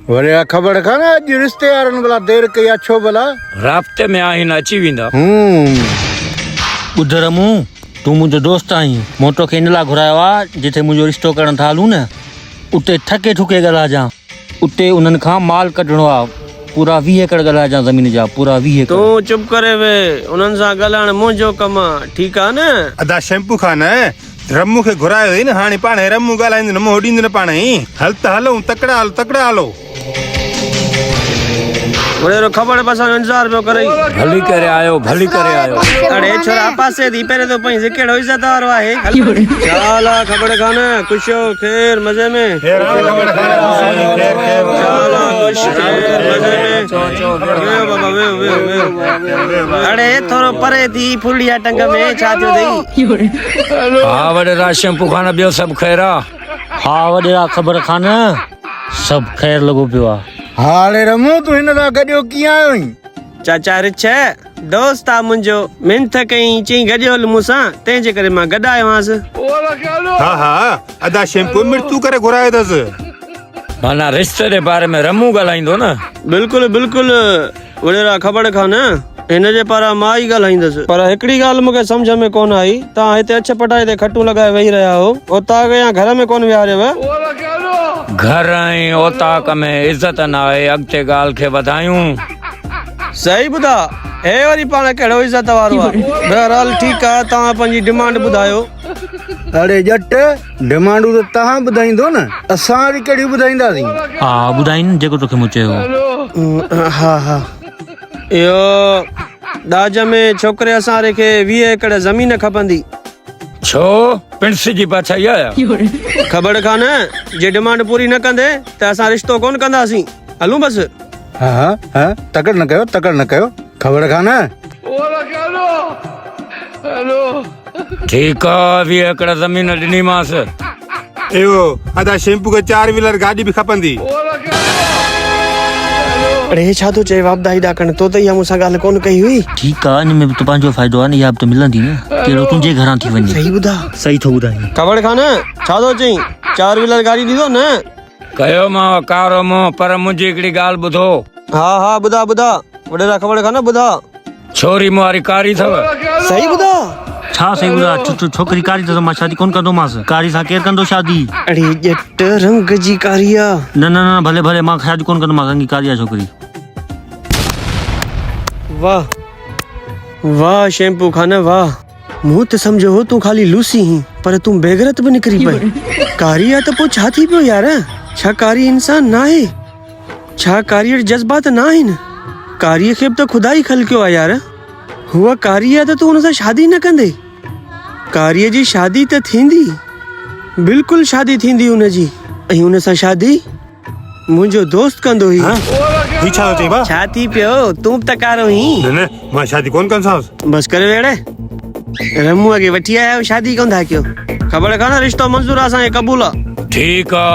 وري خبر کان نه اڄ رشتي وارن ڀلا دير ڪئي آ ڇو ڀلا؟ رابطي ۾ آهن اچي ويندا. هون. ٻڌ رمون، تون منهنجو دوست آهين، مون توکي ان لاء گهرايو آ جتي منهنجو رشتو ڪرڻ ٿا هلون نه اتي ٺڪي ٺڪي ڳالهائجان. اتي انهن کان مال ڪڍڻو آ، پورا 20 ايڪڙ ڳالهائجان زمين جا، پورا 20 ايڪڙ. تون چپ ڪري ويهه، انهن سان ڳالهائڻ منهنجو ڪم آ، ٺيڪ آ نه؟ ادا شيمپو خان، رمون کي گهرايو هئي نه، هاڻي پاڻهي رمون ڳالهائيندو نه منهن ڏيندو نه پاڻهي. هل ته هلون، تڪڙا هلو، تڪڙا هلو. وڏيرو کٻڙ به اسان جو انتظار پيو ڪرئي. ڀلي ڪري آيو، ڀلي ڪري آيو. اڙي ڇورا پاسي ٿي پهرين تو پئين ڪهڙو عزت وارو آهي. هل. ڇا حال آ کٻڙ خان، خوش آهيو، خير مزي ۾. خير آ کٻڙ خان، خوش آهيون، خير خير. ڇا حال آ، خوش، خير مزي ۾. ويهو بابا ويهو ويهو ويهو. اڙي ٿورو پري ٿي ڦرڙي آ ٽنگ ۾ ڇا ٿيو اٿئي. ها وڏيرا شيمپو خان ٻيو سڀ خير آ. ها وڏيرا کٻڙ خان. سڀ خير لڳو پيو آ. ها اڙي رمون تون هن سان گڏيو ڪيئن آيو آهين؟ چاچا رڇ، دوست آ منهنجو، منٿ ڪئين چئين گڏيو هل مون سان، تنهن جي ڪري مان گڏ آيو هانس. ها ها ادا شيمپو مرتو ڪري گهرايو اٿس. معنيٰ رشتي جي باري ۾ رمون ڳالهائيندو نه؟ بلڪل بلڪل وڏيرا کٻڙ خان، هن جي پاران مان ئي ڳالهائيندس. پر هڪڙي ڳالهه مون کي سمجهه ۾ ڪونه آئي، توهان هتي اڇ پٽائي تي کٽون لڳائي ويهي رهيا آهو، اوطاق يا گهر ۾ ڪونه ويهاريو؟ گهر ۽ اوطاق ۾ عزت ناهي، اڳتي ڳالهه کي وڌايون. صحيح ٻڌاء، هي وري پاڻ ڪهڙو عزت وارو آ. بهرحال ٺيڪ آ، توهان پنهنجي ڊمانڊ ٻڌايو. اڙي ڄٽ، ڊمانڊون ته توهان ٻڌائيندو نه، اسان وري ڪهڙيون ٻڌائينداسين. ها ٻڌائين جيڪو توکي مون چيو هو. ها ها. اهو ڏاج ۾ ڇوڪري اسان واري کي 20 ايڪڙ زمين کپندي. ڇو؟ پڻس جي بادشاهي آهي. کٻڙ خان، جي ڊمانڊ پوري نه ڪندي ته اسان رشتو ڪونه ڪنداسين. هلون بس. ها ها ها تڪڙ نه ڪيو تڪڙ نه ڪيو کٻڙ خان. ٺيڪ آ 20 ايڪڙ زمين ڏنيمانس. اهو ادا شيمپو کي چار ويلر گاڏي به کپندي. اڙي هي ڇا ٿو چئي واپدائي ڏاڪڻ تو ته اها مون سان ڳالهه ڪونه ڪئي هئي. ٺيڪ آ ان ۾ به ته پنهنجو فائدو آ نه اها به ته ملندي نه ڪهڙو تنهنجي گهران ٿي وڃي. صحيح ٻڌاء. صحيح ٿو ٻڌائين. کٻڙ خان ڇا ٿو چئين چار ويلر گاڏي ڏيندو نه. ڪيومانو ڪارو منهن پر منهنجي هڪڙي ڳالهه ٻڌو. ها ها ٻڌاء ٻڌاء وڏيرا کٻڙ خان ٻڌاء. ڇوري مون واري ڪاري اٿو. صحيح ٻڌاء. ڇا صحيح ٻڌاء ڇوڪري ڪاري اٿس مان شادي ڪونه ڪندومانس ڪاري سان ڪير ڪندو شادي. اڙي ڄٽ رنگ جي ڪاري آ. نه نه نه ڀلي ڀلي مان شادي ڪونه ڪندومانس رنگي ڪاري آ ڇوڪري. واه واه شيمپو خان واه. مون ته سمجهيو هو تون خالي لوسي هين پر تون بيغيرت به نڪري پئين. ڪاري آ ته پوء ڇا ٿي پيو يار؟ ڇا ڪاري انسان ناهي؟ ڇا ڪاري وٽ جذبات ناهن؟ ڪاريء کي به ته خدا ئي خلقيو آ يار. هوء ڪاري آ ته تون ان سان شادي نه ڪندي؟ ڪاريء جي شادي ته ٿيندي. بلڪل شادي ٿيندي ان جي ۽ ان سان شادي منهنجو دوست ڪندو هي. هي ڇا ٿو چئين ڀاء؟ ڇا ٿي پيو؟ تون به ته ڪارو هين. نه نه مان شادي ڪونه ڪندسانس. بس ڪري ويڙهه. رموء کي وٺي آيا آهيو شادي ڪونه ٿا ڪيو. خبر کان نه رشتو منظور آ اسان کي قبول آ. ٺيڪ آ.